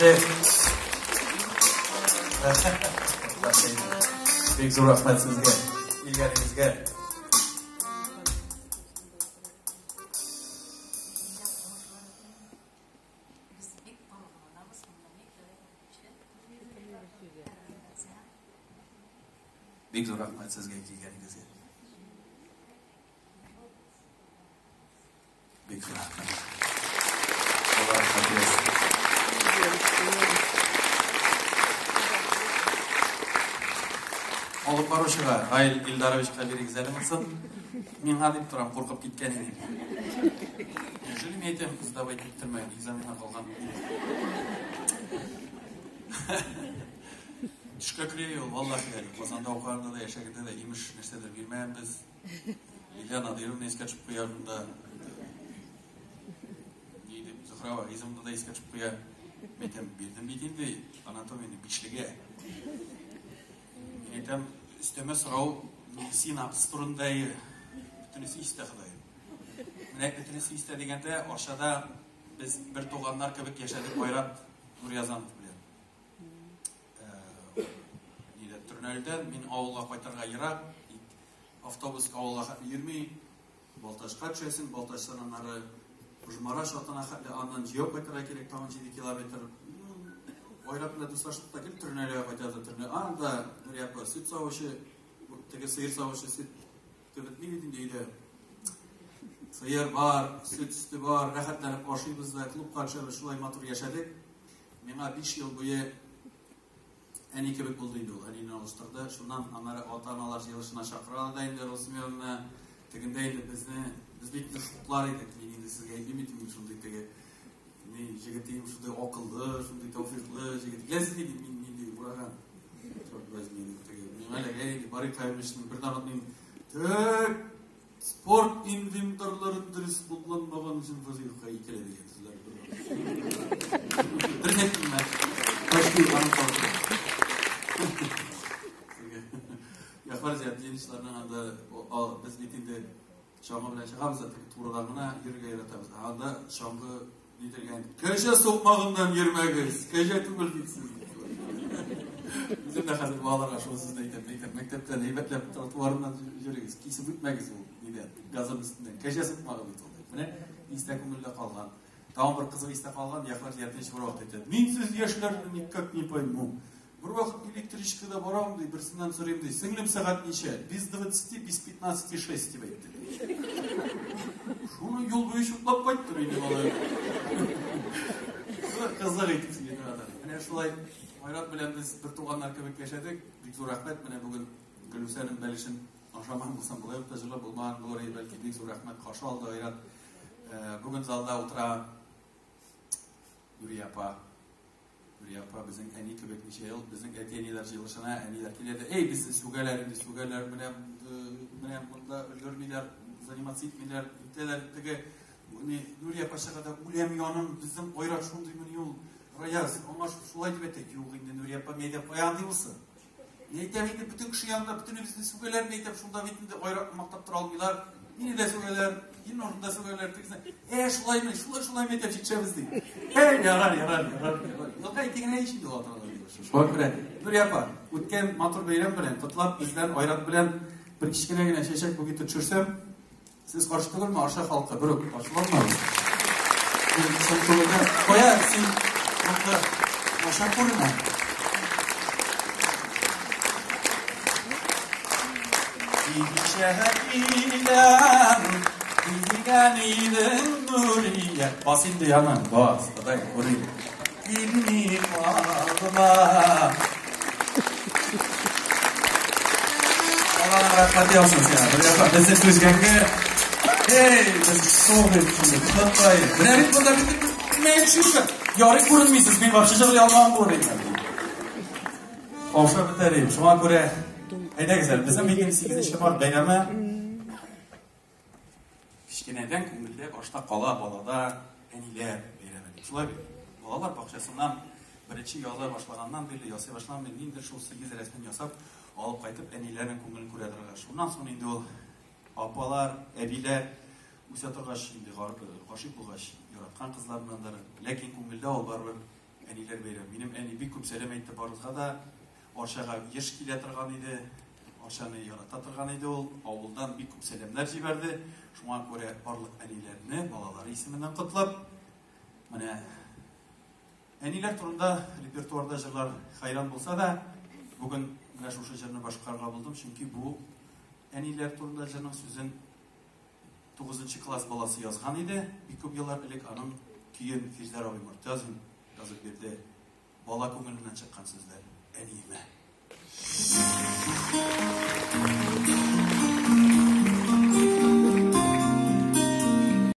Икенче. Бик зур рәхмәт сезгә, килгәнегезгә. Бик зур рәхмәт сезгә килгәнегезгә. Бик зур рәхмәт. Алла рәхмәт бирсен. Алып баручыга Раил Илдаровичка бирегез әле монысын. Миңа дип торам, куркып киткән идем. Неужели мин әйтәм, сдавать иттермә, экзаменнан калган. Төшкә керә ул, валлахи әле. Казанда укыганда да, яшәгәндә дә имеш нәрсәдер бирмәгәнбез. Лилия Надыровна искә төшеп куя шунда. Ни дип, Зөһрә Вагизовна да искә төшеп куя. Мин әйтәм, бирдем бит инде анатомияне бишлегә. Мин әйтәм, өстәмә сорау синапс турында бөтенесе истә, Ходаем. Менә бөтенесе истә дигәндә, Арчада без бер туганнар кебек яшәдек Айрат Нурьязанов белән. Нидә Төрнәлдән мин авылга кайтырга ерак, автобус авылга хәтле йөрми. Балтачка төшәсең, Балтачтан аннары Пужмара чатына хәтле, аннан җәяү кайтырга кирәк, тагын 7 километр. Айрат белән дуслаштык та, гел Төрнәлгә кайтабыз, Төрнә. Анда Нурия апа сөт савучы, теге сыер савучы сөт бетми бит инде өйдә. Сыер бар, сөт сөте бар, рәхәтләнеп ашыйбыз да, клубка төшәбез, шулай матур яшәдек. Миңа 5 ел буе әни кебек булды инде ул, әнине алыштырды. Шуннан аннары ата-аналар җыелышына чакыралар да инде Русмировна. Тегендә инде безне, без бит инде шуклар идек. Мин инде сезгә әйтмим бит, мин шундый теге ни җегетем, шундый акыллы, шундый тәүфиклы җегет. Беләсез бит мин нинди ураган. Черт возьми, теге миңа эләгә инде Барый Каюмовичның бер дә онытмыйм. Тек спорт инвентарларын дөрес кулланмаган өчен вазифага икелә дигән сүзләр. Дөрес әйттемме? Почти аның тавышы. Яхвар Зиятдиновичларның анда без бит инде чаңгы белән чыгабыз да, теге турыдан гына йөрергә яратабыз. Анда чаңгы нителгән. Кәҗә сукмагыннан йөрмәгез, кәҗә түгел бит сез. Үзем дә хәзер балаларга шул сүзне әйтәм, әйтәм, мәктәптән әйбәтләп тротуарыннан йөрегез, кисеп үтмәгез ул нидән, газон өстеннән. Кәҗә сукмагы бит ул. Менә истә күңелдә калган. Тагын бер кызык истә калган, Яхвар Зиятдинович бер вакыт әйтә. Мин сез яшьләрне никак не пойму. Бер вакыт электричкада барам, ди, берсеннән сорыйм, ди, сеңлем, сәгать ничә? Без двадцати, без пятнадцати шесть, дип әйтте. Шуны юл буе чутлап кайттым инде, малай. Кызык итеп сөйли торган. Менә шулай Айрат белән без бер туганнар кебек яшәдек. Бик зур рәхмәт. Менә бүген Гөлүсәнең бәлешен ашамаган булсам, болай ук та җырлап булмаган булыр иде, бәлки. Бик зур рәхмәт. Каршы алды Айрат. Бүген залда утыра Нурия апа. Нурия апа безнең әни кебек ничә ел безнең әти-әниләр җыелышына әниләр килә дә, эй, безне сүгәләр инде, сүгәләр, менә менә монда өлгермиләр, заниматься итмиләр, итәләр, теге Нурия апа чыга да, үләм яным, безнең Айрат шундый мени ул, Раяз, аңа шулай дип әйтә, юк инде, Нурия апа, мәйдә, кая андый булсын? Мин әйтәм инде, бөтен кеше янында бөтенебезне сүгәләр, мин әйтәм, шунда бит инде Айратны мактап тора алмыйлар. Мине дә сүгәләр, Илнурны да сүгәләр, тегесне. Ә, шулаймы, шулай, шулаймы әйтәм, җитешәбез ди. Ә, ярар, ярар, ярар, ярар. Елга ике генә ич инде ул аталар. Шуңа күрә, Нурия апа, үткән матур бәйрәм белән котлап, бездән Айрат белән бер кечкенә генә чәчәк букеты төшерсәм, Сез каршы түгелме, Арча халкы? Берүк каршыланмагыз. Кая син монда начар күренә. Киләм, дигән идең Нурия. Бас инде яны, бас, Ходай күрим. Килми калма. Алланың рәхмәте яусын сиңа. Бер яфа безне түзгәнгә. Эй, без шундый шундый Ходай. Менә бит монда бит мен шушы. Ярый күренмисез, мин вообще җырлый алмаган булыр идем. Каушап бетәр идем. Шуңа күрә әйдәгез әле, безнең бит 8 март бәйрәме кечкенәдән күңелдә башта кала балада әниләр бәйрәме дип. Шулай бит. Балалар бакчасыннан беренче яза башлаганнан бирле, ясый башлаганнан бирле ниндидер шул 8 рәсемен ясап алып кайтып әниләрнең күңелен күрә торгач. Шуннан соң инде ул апалар, әбиләр үсә торгач, инде гашыйк булгач, яраткан кызларыннандыр. Ләкин күңелдә ул барыбер Әниләр бәйрәме. Минем әни бик күп сәлам әйтте барыгызга да. Арчага еш килә торган иде. Арчаны ярата торган иде ул. Авылдан бик күп сәламнәр җибәрде. Шуңа күрә барлык әниләрне балалары исеменнән котлап, менә әниләр турында репертуарда җырлар хәйран булса да, бүген менә шушы җырны башкарырга булдым, чөнки бу әниләр турында җырның сүзен 9 класс баласы язган иде. Бик күп еллар элек аның көен Фирзәр абый Мортазин язып бирде. Бала күңеленнән чыккан сүзләр әниемә.